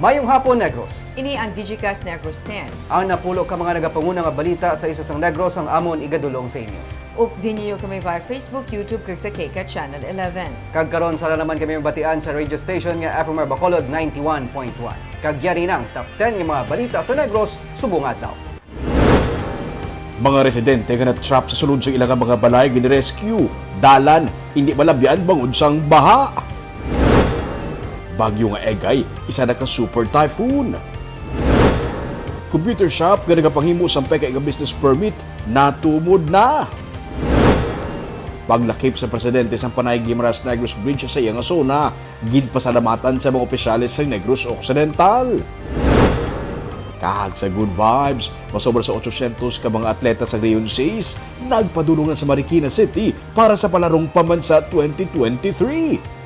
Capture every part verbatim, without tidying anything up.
Mayong hapon, Negros. Ini ang Digicast Negros ten. Ang napulo ka mga nagapanguna nga balita sa isla sang Negros ang amon igadulong sa inyo. Updi ninyo kami via Facebook, YouTube, kag sa K K A T Channel eleven. Kag karon, sala naman kami mabatian sa radio station nga F M R Bacolod ninety-one point one. Kag yari na ang top ten nga mga balita sa Negros subong adlaw. Mga residente nga na-trap sa sulod sa ila nga mga balay gin-rescue, dalan, indi malabyan bangod sang baha. Bagyo nga Egay, isa na ka super typhoon. Computer shop nga nagapanghimo sang peke nga business permit, natumod na. Paglakip sa presidente sang Panay Guimaras Negros Bridge sa iya nga zona, ginpasalamatan sa mga opisyales sa Negros Occidental. Kahag sa good vibes, masobra sa otsosyentos ka mga atleta sa Region six nagpadulungan sa Marikina City para sa Palarong Pambansa twenty twenty-three.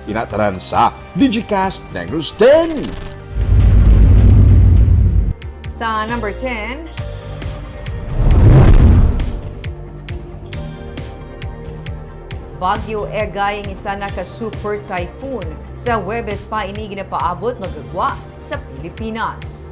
Ina tanan sa Digicast Negros ten. Sa number ten, Bagyo Egay ang isa na ka super typhoon. Sa Huwebes pa ini ginapaabot magagwa sa Pilipinas.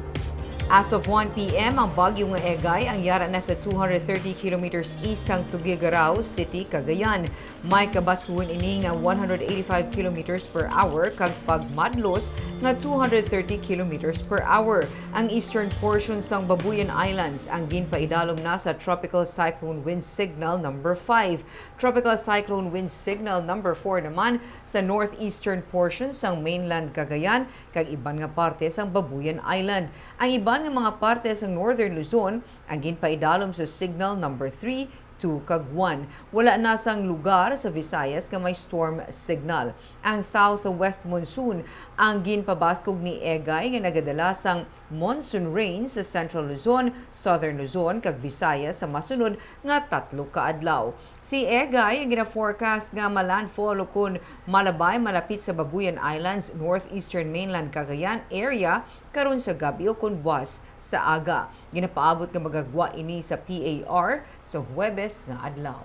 As of one P M, ang bagyo nga Egay ang yara na sa two hundred thirty kilometers east sang Tuguegarao City, Cagayan. May kabaskuhon ini nga one hundred eighty-five kilometers per hour kag pagmadlos nga two hundred thirty kilometers per hour. Ang eastern portion sang Babuyan Islands ang ginpaidalom na sa Tropical Cyclone Wind Signal number five. Tropical Cyclone Wind Signal number four naman sa northeastern portion sang mainland Cagayan kag iban nga parte sang Babuyan Island. Ang iban nga mga parte sang Northern Luzon ang ginpaidalom sa Signal number three, two, kag one. Wala na sang lugar sa Visayas nga may storm signal. Ang southwest monsoon ang ginpabaskog ni Egay nga nagadala sang monsoon rain sa Central Luzon, Southern Luzon, kag Visayas sa masunod nga tatlo ka adlaw. Si Egay ang gina-forecast nga ma-landfall ukon malabay malapit sa Babuyan Islands, northeastern mainland Cagayan area karon sa gab-i ukon buas sa aga. Ginapaabot nga magagwa ini sa P A R sa Huwebes nga adlaw.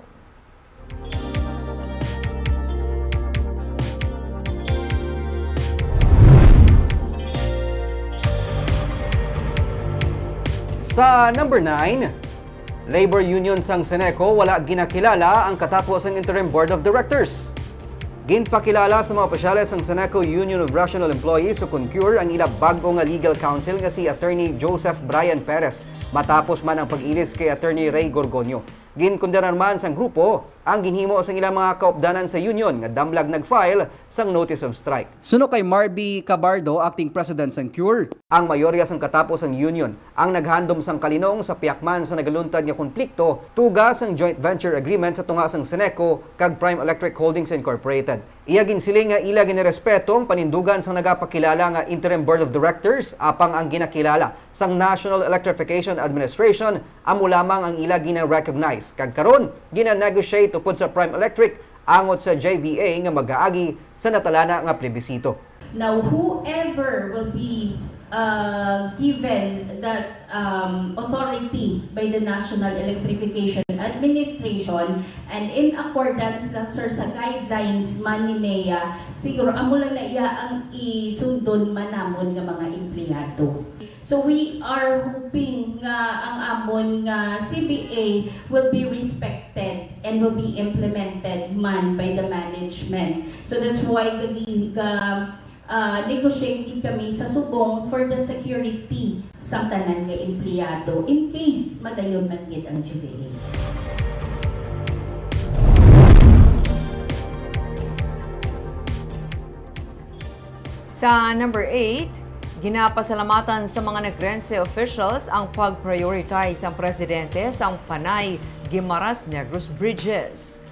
Sa number nine, Labor Union sang Ceneco wala ginakilala ang katapo sang Interim Board of Directors. Ginpakilala sa mga opisyales sang Ceneco Union of Rational Employees o kon CURE ang ila bag-o nga legal counsel nga si Attorney Joseph Brian Perez, matapos man ang pag-ilis kay Attorney Ray Gorgonio. Ginkondenar man sang grupo ang ginhimo sang ilang mga kaupdanan sa union nga damlag nag-file sang notice of strike. Suno kay Marby Cabardo, acting president sang CURE, ang mayorya sang katapo sang union ang naghandom sang kalinong sa pihak man sa nagaluntad nga konplikto tuga sang joint venture agreement sa tunga sang Ceneco kag Prime Electric Holdings Incorporated. Iya ginsiling nga ila ginirespeto ang panindugan sang nagapakilala nga Interim Board of Directors, apang ang ginakilala sang National Electrification Administration amo lamang ang ila gina-recognize, kag karon gina-negotiate upod sa Prime Electric angot sa J V A nga mag-aagi sa natalana nga plebisito. Now, whoever will be uh, given that um, authority by the National Electrification Administration, and in accordance lang, sir, sa guidelines man ni NEA, siguro amo lang na iya ang isundon man namon nga mga empleyado. So we are hoping nga ang amon nga C B A will be respected and will be implemented man by the management. So that's why gagi- ga, ah, negotiate gid kami sa subong for the security sang tanan nga empleyado in case madayon man gid ang G B A. Sa number eight, ginapasalamatan sa mga Negrense officials ang pag-prioritize ang presidente sang Panay Guimaras Negros Bridges.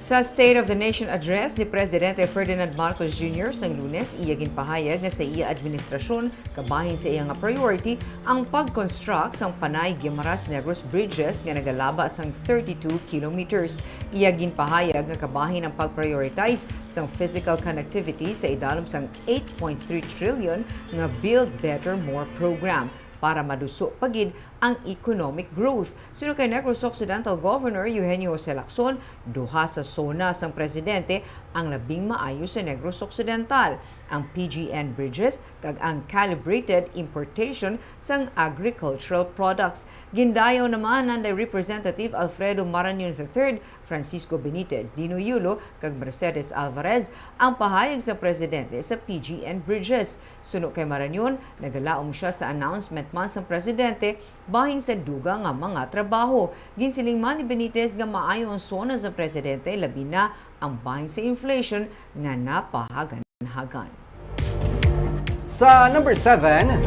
Sa State of the Nation Address ni Presidente Ferdinand Marcos Junior sang Lunes, iya ginpahayag nga sa iya administrasyon, kabahin sa iya nga priority ang pag-construct sang Panay Guimaras Negros Bridges nga nagalaba sang thirty-two kilometers. Iya ginpahayag nga kabahin ang pag-prioritize sang physical connectivity sa idalom sang eight point three trillion nga Build Better More program. para maduso pa gid ang economic growth. Suno kay Negros Occidental Governor Eugenio Jose Lacson, duha sa SONA sang presidente ang labing maayo sa Negros Occidental, ang P G N Bridges kag ang calibrated importation sang agricultural products. Gindayaw naman ni Representative Alfredo Marañon the third, Francisco Benitez, Dino Yulo, kag Mercedes Alvarez ang pahayag sang presidente sa P G N Bridges. Suno kay Marañon, nagalaom sia sa announcement man sang presidente bahin sa dugang nga mga trabaho. Ginsiling man ni Benitez nga maayo ang SONA sang presidente, labi na ang bahin sa inflation nga napahaganhagan. Sa number seven,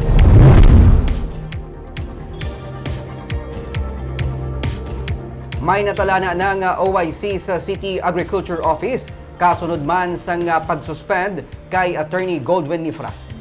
may natalana na nga O I C sa City Agriculture Office, kasunod man sang, ah, pag-suspend kay Attorney Goldwin Nifras.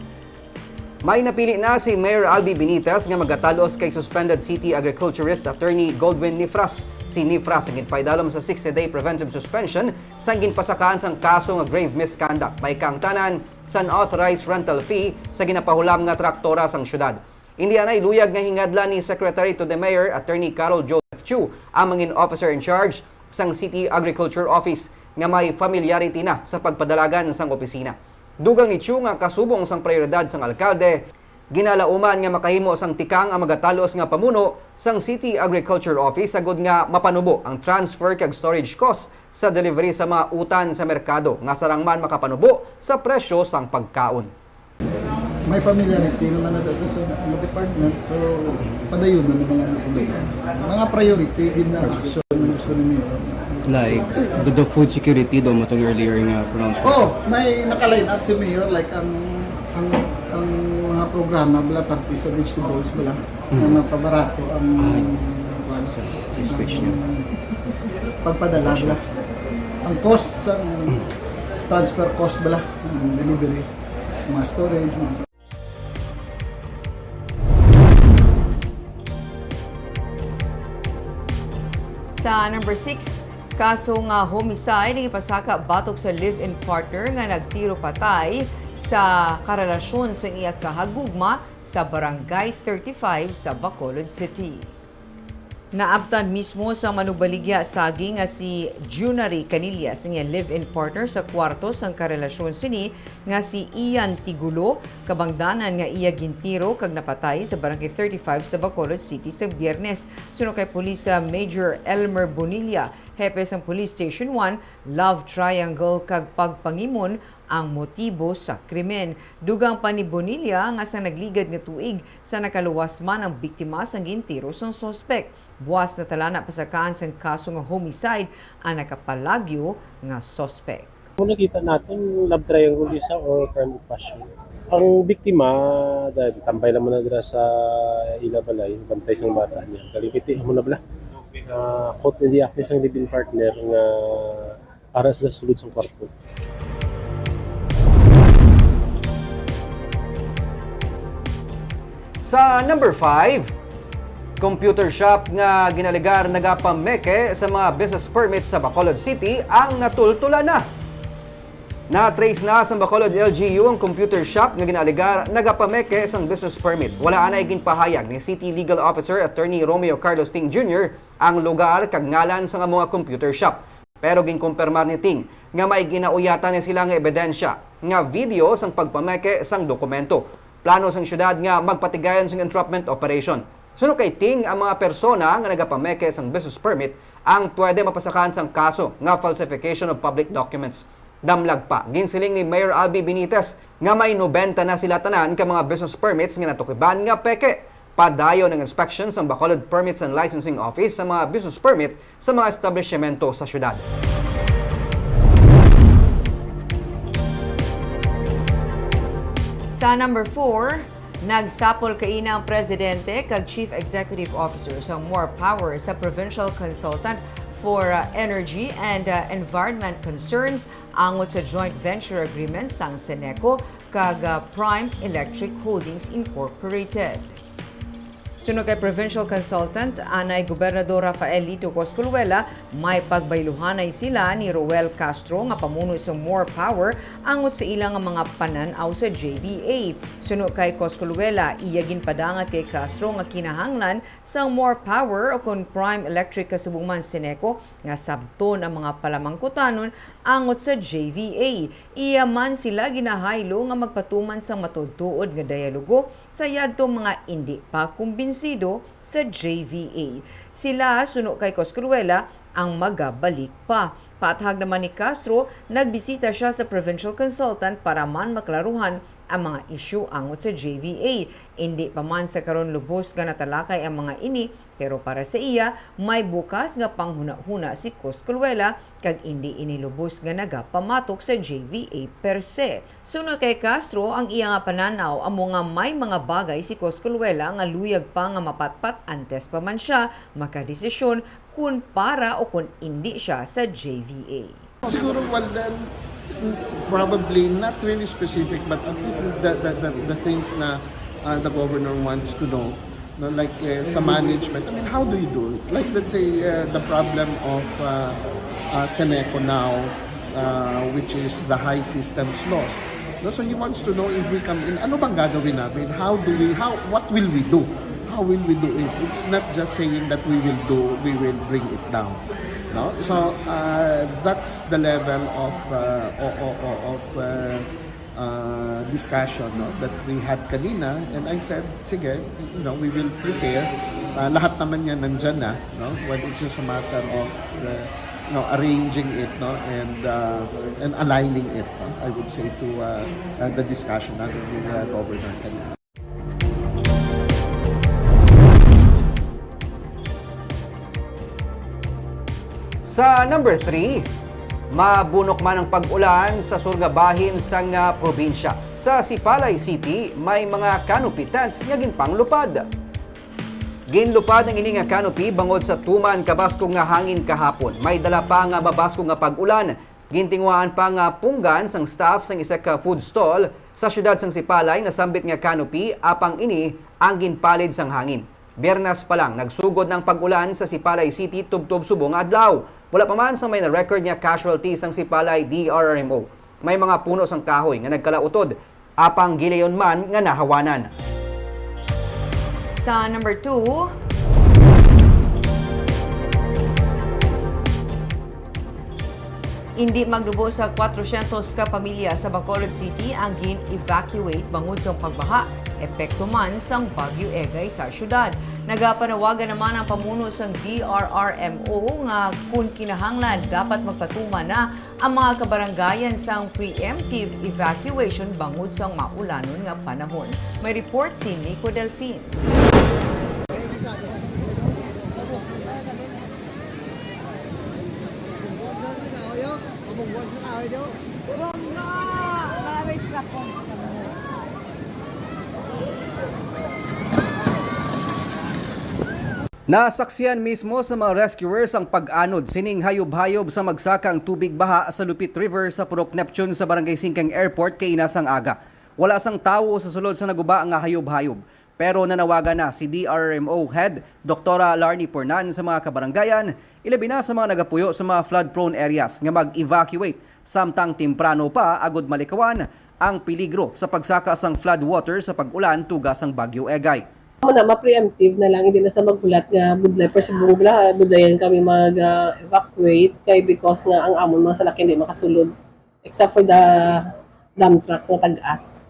May napili na si Mayor Albi Benitez nga magatalos kay suspended City Agriculturist Attorney Goldwin Nifras. Si Nifras ang ginpaidalom sa sixty-day preventive suspension sang ginpasakaan sang kaso nga grave misconduct, may kaangtanan sa unauthorized rental fee sa ginapahulam nga traktora sang syudad. Indi anay luyag nga hingadlan ni Secretary to the Mayor, Attorney Carol Joseph Chu, ang mangin officer in charge sang City Agriculture Office nga may familiarity na sa pagpadalagan sang opisina. Dugang ni Chu nga kasubong sang prioridad sang alkalde, ginalauman nga makahimo sang tikang ang magatalos nga pamuno sang City Agriculture Office agud nga mapanubo ang transfer kag storage cost sa delivery sa mga utan sa merkado nga sarang man makapanubo sa presyo sang pagkaon. May familiarity naman na sa, sa mga department, so padayon na naman ang mga, mga priority din na action na gusto ni Mayor. Like the, the food security, do mo tong earlier nga pronouncement. Oh, may naka-line up si Mayor, like ang ang ang mga programa bala parte sa vegetables bala na mapabarato ang Ay. Kuwan, Sa inspection. Ang pagpadala bala. Ang cost sa transfer cost bala, ang delivery, mga storage, mga Sa number six, kaso nga homicide ang ipasaka batok sa live-in partner nga nagtiro patay sa karelasyon sa iya kahagugma sa Barangay thirty-five sa Bacolod City. Naabtan mismo sa manugbaligya saging nga si Junary Canillas ang iya live-in partner sa kwarto sang karelasyon sini nga si Ian Tigulo, kabangdanan nga iya gintiro kag napatay sa Barangay thirty-five sa Bacolod City sa Biyernes. Suno kay Pulis, ah, Major Elmer Bonilla, hepe sang Police Station one, love triangle kag pagpangimon ang motibo sa krimen. Dugang pa ni Bonilla nga sa nagligad nga tuig sa nakaluwas man ang biktima sang gintiro sang suspek. Buas natalana pasakaan sang kaso nga homicide ang nakapalagyo nga suspek. Kung nakita natin, love triangle siya or crime of passion. Ang biktima, dahil tambay lang man na dira sa ila balay, bantay sang bata niya. Galing kiti, amo na bala. Ah, caught in the act ni sang live-in partner nga ara sila sulod sang kwarto. Sa number five, computer shop nga ginalegar nagapameke sa mga business permit sa Bacolod City ang natultulan na. Na-trace na sa Bacolod L G U ang computer shop nga ginalegar nagapameke sang business permit. Wala anay ginpahayag ni City Legal Officer Attorney Romeo Carlos Ting Junior ang lugar kag ngalan sang amo nga computer shop. Pero ginkumpirmar ni Ting nga may ginauyatan ni sila nga ebidensya nga video sang pagpameke sang dokumento. Plano sang syudad nga magpatigayon sang entrapment operation. Suno kay Ting, ang mga persona nga nagapameke sang business permit ang pwede mapasakaan sang kaso nga falsification of public documents. Damlag pa, ginsiling ni Mayor Albi Benitez nga may nobenta na sila tanan ka mga business permits nga natukiban nga peke. Padayon ang inspection sang Bacolod Permits and Licensing Office sa mga business permit sa mga establishmento sa syudad. Sa number four, nagsapol kaina ang Presidente kag Chief Executive Officer sang More Power sa Provincial Consultant for, uh, Energy and, uh, Environment Concerns angot sa joint venture agreement sang Seneco kag, uh, Prime Electric Holdings Incorporated. Suno kay Provincial Consultant anay Gobernador Rafael Lito Cosculuela, may pagbayluhanay sila ni Roel Castro nga pamuno sa More Power angot sa ila nga mga panan-aw sa J V A. Suno kay Cosculuela, iya ginpadangat kay Castro nga kinahanglan sang More Power o kon Prime Electric kasubong man Seneco nga sabton ang mga palamangkutanon angot sa J V A. Iya man sila ginahaylo nga magpatuman sang matuod-tuod nga dialogo sa yadtong mga indi pa kumbinsido sa J V A. Sila, suno kay Coscruela, ang magabalik pa. Paathag naman ni Castro, nagbisita siya sa provincial consultant para man maklaruhan ang mga isyu angot sa J V A. Indi pa man sa karon lubos nga natalakay ang mga ini, pero para sa iya, may bukas nga panghunahuna si Coscruela kag indi ini lubos nga nagapamatok sa J V A per se. Suno kay Castro, ang iya nga pananaw amo nga may mga bagay si Coscruela nga luyag pa nga mapatpat antes pa man siya makadesisyon kun para o kun indi siya sa J V A. Siguro, well, then, probably not really specific, but at least the, the, the, the things na uh, the governor wants to know, no, like uh, sa management. I mean, how do you do it? Like, let's say, uh, the problem of uh, uh, Seneco now, uh, which is the high systems loss. No, so he wants to know if we come in, ano bang gagawin namin? How do we, how, what will we do? How will we do it? It's not just saying that we will do, we will bring it down. No? So uh, that's the level of uh, o- o- o- of uh, uh, discussion, no, that we had kanina, and I said, sige, you know, we will prepare. Uh, lahat naman yan nandyan na, no, when it's just a matter of uh, you know, arranging it, no, and uh, and aligning it, no, I would say, to uh, uh, the discussion natin with the governor kanina. Sa number three, mabunok man ang pag-ulan sa sur nga bahin sang ah, probinsya. Sa Sipalay City, may mga canopy tents nga ginpanglupad. Ginlupad ang ini nga canopy bangod sa tuman kabaskog nga hangin kahapon. May dala pa nga mabaskog nga pag-ulan. Gintinguhaan pa nga punggan sang staff sang isa ka food stall sa siyudad sang Sipalay nasambit nga canopy, apang ini ang ginpalid sang hangin. Biyernes pa lang, nagsugod na ang pag-ulan sa Sipalay City tubtob subong nga adlaw. Wala pa man sang may na-record nga casualty sang Sipalay D R R M O. May mga puno sang kahoy nga nagkalautod, apang gilayon man nga nahawanan. Sa number two, indi magnubo sa kwatrosyentos ka pamilya sa Bacolod City ang gin-evacuate bangod sa pagbaha, epekto man sang Bagyo Egay sa syudad. Nagapanawagan naman ang pamuno sang D R R M O nga kun kinahanglan, dapat magpatuman na ang mga kabaranggayan sang preemptive evacuation bangod sang maulanon nga panahon. May report si Nico Delfin. Nasaksihan mismo sa mga rescuers ang pag-anod sining hayop-hayop sa magsaka ang tubig baha sa Lupit River sa Purok Neptune sa Barangay Singkang Airport kaina sang aga. Wala sang tawo sa sulod sa naguba nga hayop-hayop. Pero nanawagan na si D R R M O Head Doktora Larnie Pornan sa mga kabaranggayan, ilabi na sa mga nagapuyo sa mga flood-prone areas nga mag-evacuate samtang temprano pa agud malikawan ang peligro sa pagsaka sang flood water sa pag-ulan tuga sang Bagyo Egay. Amo na, ma-preemptive na lang, hindi na sa maghulat nga budlay, per se, budlay, budlayan kami mag-evacuate kay because nga ang amon mga salakyan di makasulod except for the dump trucks nga tag-as.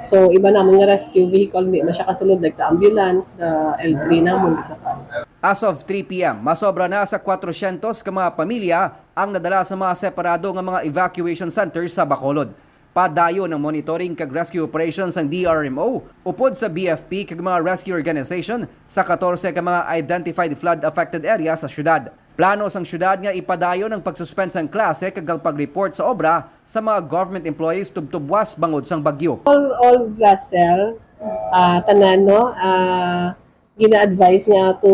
So, iba namon nga rescue vehicle, hindi man siya kasulod, like the ambulance, the L three namon, isa pa. As of three p.m., masobra na sa kwatrosyentos ka mga pamilya ang nadala sa mga separado nga mga evacuation centers sa Bacolod. Padayon ang monitoring kag rescue operation sang D R M O upod sa B F P kag mga rescue organization sa katorse ka mga identified flood-affected area sa syudad. Plano sang syudad nga ipadayon ang pag-suspend sang klase kag ang pag-report sa obra sa mga government employees tubtob buwas bangod sang bagyo. All all vessel, ah, tanan, no, ah, gina-advise nga to,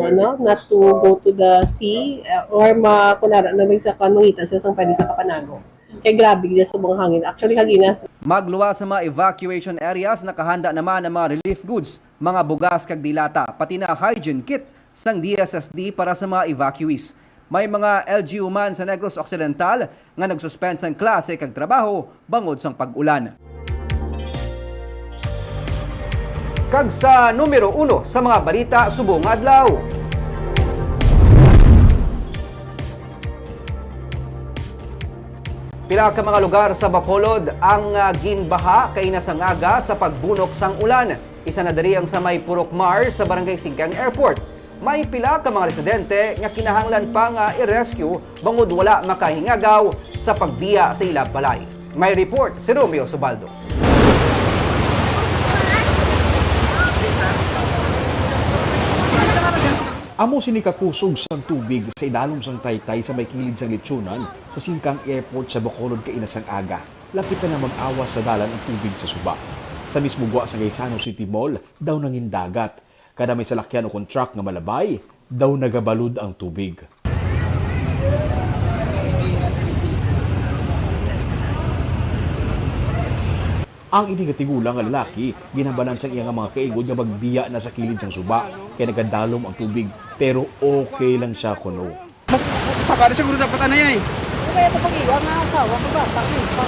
ano, not to go to the sea, ah, or ma kunara na may sa kan mangita sila sang pwede sa kapanago. Kay grabe gid subong hangin. Actually, kaginas. Magluwas sa mga evacuation areas, nakahanda naman ang mga relief goods, mga bugas kag dilata, pati na hygiene kit sang D S S D para sa mga evacuees. May mga L G U man sa Negros Occidental nga nagsuspend sang klase kag trabaho bangod sang pag-ulan. Kag sa numero uno sa mga balita subong nga adlaw. Pila ka mga lugar sa Bacolod ang, ah, ginbaha kaina sang aga sa pagbunok sang ulan. Isa na diri ang sa may Purok Mar sa Barangay Singkang Airport. May pila ka mga residente nga kinahanglan pa nga i-rescue bangod wala makahingagaw sa pagbiya sa ila balay. May report si Romeo Subaldo. Amo sini ka kusog sang tubig sa idalom sang taytay sa may kilid sang lechonan sa Singkang Airport sa Bacolod kaina sang aga. Lapit na mag-awas sa dalan ang tubig sa suba. Sa mismo gwa sa Gaisano City Mall, daw nangin dagat. Kada may salakyan o kon truck nga malabay, daw nagabalod ang tubig. Ang ini nga tigulang nga lalaki, ginhambalan sang iya nga mga kaigod nga magbiya na sa kilid sang suba kay nagadalom ang tubig, pero okay lang siya kuno. Mas saka na siguro dapat anay ay. Kaya ko pag-iya nga asawa ko ba?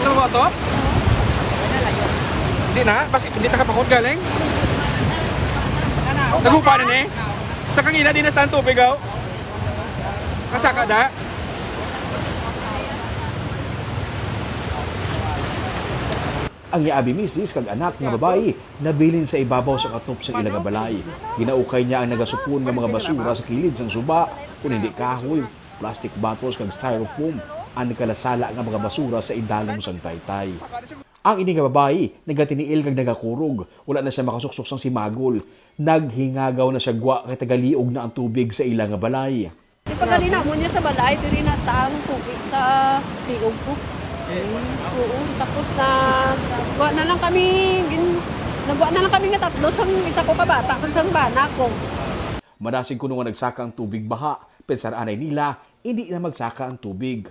Sa mga to? Hindi na? Basi hindi ta kapakot galing? Nagupa na ni? Sa kangina di na sa tubig aw. Kasaka da? Ang iya abi misis kag anak nga babayi nabilin sa ibabaw sa katop sang ila nga balay. Ginaukay niya ang nagasupon nga mga basura sa kilid sang suba, kon hindi kahoy, plastic bottles kag styrofoam, ang nagkalasala nga mga basura sa idalom sang taytay. Ang ini nga babayi nagatiniil kag nagakurog, wala na siya makasuksok sang simagol. Naghingagaw na siya gwa kay tagaliog na ang tubig sa ila nga balay. Di pa gali namon niya sa balay, diri na sa ang tubig sa liog ko. Oo, tapos na, nagwa na lang kami, gin, nagwa na lang kami nga tatlo, sang isa ko ka bata, kag sang bana ko. Madasig kuno nga nagsaka ang tubig baha, pensar anay nila, hindi na magsaka ang tubig.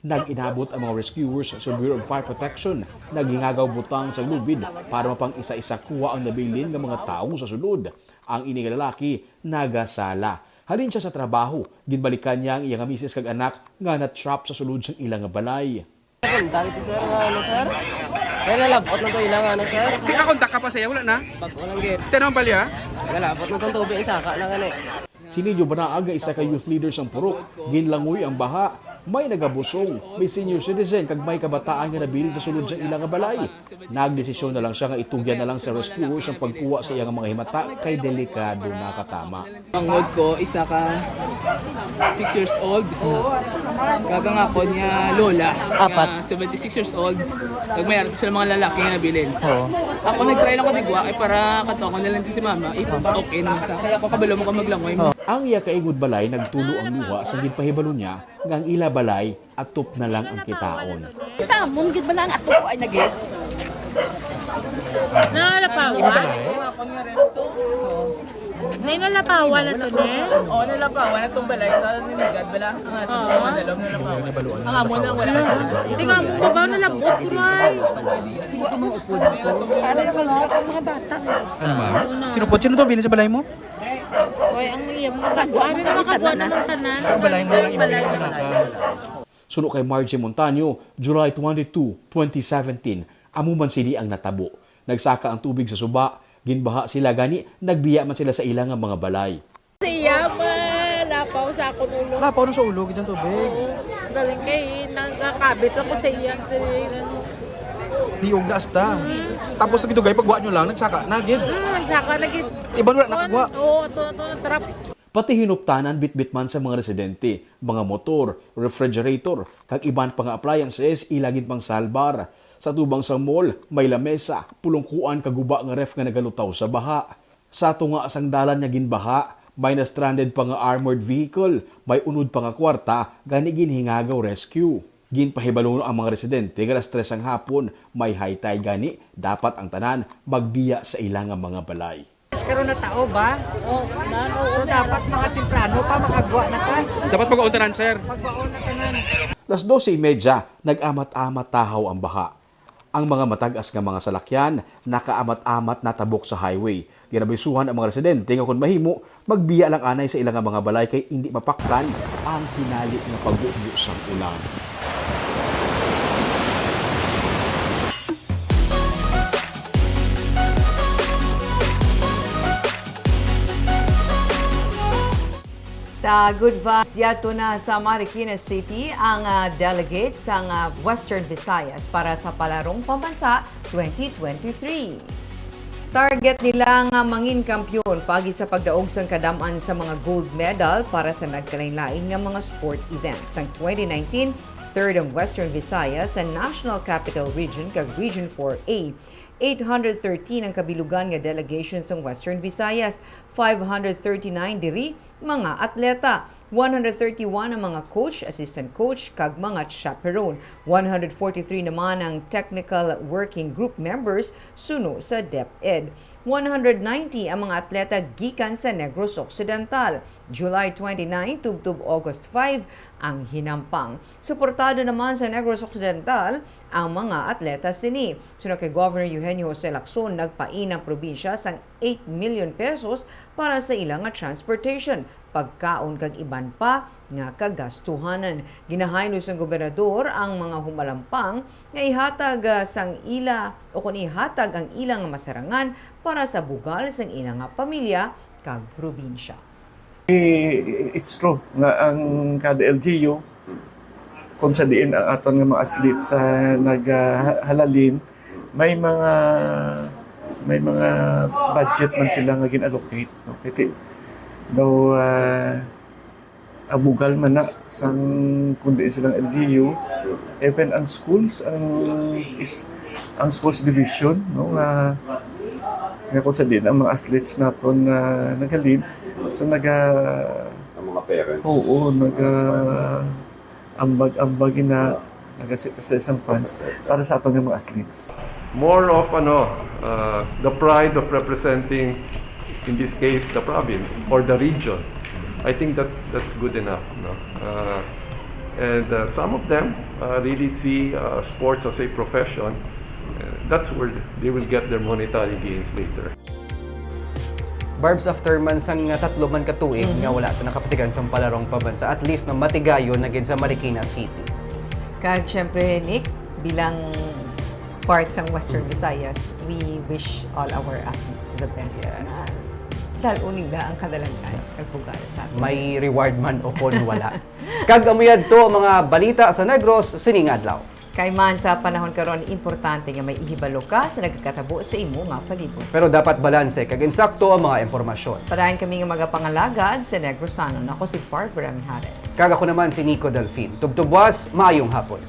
Nag-inabot ang mga rescuers sa Bureau of Fire Protection, naghingagaw butang sa lubid para mapang-isa-isa kuha ang nabilin nga mga tawo sa sulod. Ang ini nga lalaki nagasala. Halin siya sa trabaho, ginbalikan niya ang iya nga misis kag anak nga na-trap sa sulod sang ila nga balay. Kontak ito, sir, nga ano, sir? Kaya nalabot na to ilang ano, sir? Di ka kontak ka pa sa iya, wala na? Bago lang gid. Tiyan ang balya? Nalabot na tong tubig, isaka na gani. Si Nino Banaag nga isa ka youth leader sang Purok, ginlangoy ang baha. May nagabusong, may senior citizen kag may kabataan nga nabilin sa sulod sang ila nga balay. Nagdesisyon na lang siya nga itugyan na lang sa rescuers ang pagkuha sa iya nga mga himata kay delikado na katama. Ang ngod ko, isa ka six years old. Kag ang akon nga lola, Apat. nga seventy-six years old. Kag may ato sila mga lalaki nga nabilin. Oo. Ako nag-try lang ko digwa ay para kato ako na lang si mama. If okay naman sa. Kaya ako kabalo mo ka maglangoy mo. Ang iya kaingod balay nagtulo ang luha sa ginpahibalo niya nga ang ila balay atop na lang ang kitaon. Sa amon gid bala ang ato ko ay nagit. Nalapawan. Nay, nalapawan na to, ne? Oo, nalapawan na tong balay. Sa ni Migad bala ang ato Oo. Madalom nalapawan. Ang amon lang wala. Tingnan mo, kabaw na labot ko, Nay. Ano yung mga upod ko? Ano yung mga, mga bata? Ano, ma'am? Sino po? Sino to bilhin sa balay mo? Oy, ang iya mga kagwa. Ano na makagwa na ng tanan? Ang balay mo lang, ibalay mo lang ka. Suno kay Margie Montaño, July twenty-two, twenty seventeen, amo man sini ang natabo. Nagsaka ang tubig sa suba, ginbaha sila gani nagbiya man sila sa ila nga mga balay. Sa iya, malapaw sa akong ulo. Lapaw na sa ulo, gid ang tubig. Oo. Galing kay nagkakabit ako sa iya. Tiog na asta. Tapos nagdugay pagwa nyo lang, nagsaka na gid. Hmm, nagsaka na gid. Iban wala nakagwa. Oo, to, to, trap. Pati hinuptanan bitbit man sa mga residente, mga motor, refrigerator, kag iban pa nga appliances ila ginpangsalbar. Sa tubang sang mall, may lamesa, pulungkuan kag guba nga ref nga nagalutaw sa baha. Sa tunga sang dalan nga ginbaha, may na-stranded pa nga armored vehicle, may unod pa nga kwarta, gani ginhingagaw rescue. Ginpahibalo ang mga residente nga alas tres sang hapon, may high tide gani, dapat ang tanan magbiya sa ila nga mga balay. Pero natao ba? So, dapat mga temprano pa makagwa na ta. Dapat mag-on tanan, sir. Pagwaon na tanan. Las doce y media, nag-amat-amat tahaw ang baha. Ang mga matag-as nga mga salakyan nakaamat-amat natabok sa highway. Ginabisuhan ang mga residente nga kon mahimo, magbiya lang anay sa ila nga mga balay kay indi mapaktan ang hinali nga pagbubo sang ulan. Sa good vibes, yadto na sa Marikina City ang, ah, delegate sang, ah, Western Visayas para sa Palarong Pambansa twenty twenty-three. Target nila nga mangin kampiyon paagi sa pagdaog sang kadam-an sa mga gold medal para sa nagkalainlain nga mga sport events. Sang twenty nineteen, third ang Western Visayas sa National Capital Region kag Region four A. Eight hundred thirteen ang kabilugan nga delegation sang Western Visayas, five hundred thirty-nine diri mga atleta, one hundred thirty-one ang mga coach, assistant coach, kag mga chaperone, one hundred forty-three naman ang technical working group members suno sa DepEd. One hundred ninety ang mga atleta gikan sa Negros Occidental. July twenty-nine tubtob August five ang hinampang. Suportado naman sa Negros Occidental ang mga atleta sini. Suno kay Governor Eugenio Jose Lacson, nagpain ang probinsya sang eight million pesos para sa ila nga transportation, pagkaon kag iban pa nga kagastuhanan. Ginahaylo sang gobernador ang mga humalampang nga ihatag, ah, sang ila o kon ihatag ang ila nga masarangan para sa bugal sang ila nga pamilya kag probinsya. Eh, it's true nga ang kada L G U, kung sa diin ang aton nga mga athletes sa nagahalalin, may mga, may mga budget man sila nga gin-allocate, no? Kay ti-, daw, ah, abugal man na sang kung diin silang L G U, even ang schools, ang is-, ang sports division, no, nga, nga kung sa diin ang mga athletes naton nga nagahalin, so naga-, Ang mga parents. Oo, naga-, ambag-ambag na, nagasita sa isang funds para sa aton nga mga athletes. More of, ano, uh, the pride of representing, in this case, the province or the region. I think that's, that's good enough, no? Uh, and, uh, some of them, uh, really see, uh, sports as a profession. Uh, that's where they will get their monetary gains later. Barbs, after man sang, uh, tatlo man ka tuig Mhm. nga wala ta nakapatigan sang Palarong Pambansa, at least, no, matigayon na gid sa Marikina City. Kag syempre, Nick, bilang part sang Western Mm. Visayas, we wish all our athletes the best. Yes. Na dal-on nila ang kadalanan Yes. kag bugal sa aton. May reward man o kon wala. Kag amo yadto ang mga balita sa Negros sining adlaw. Kay man sa panahon karon, importante nga may ihibalo ka sa nagakatabo sa imo nga palibot. Pero dapat balanse kag insakto ang mga impormasyon. Padayon kami nga magapangalagad sa Negrosanon. Ako si Barbara Mijares. Kag ako naman si Nico Delfin. Tubtob buwas, maayong hapon.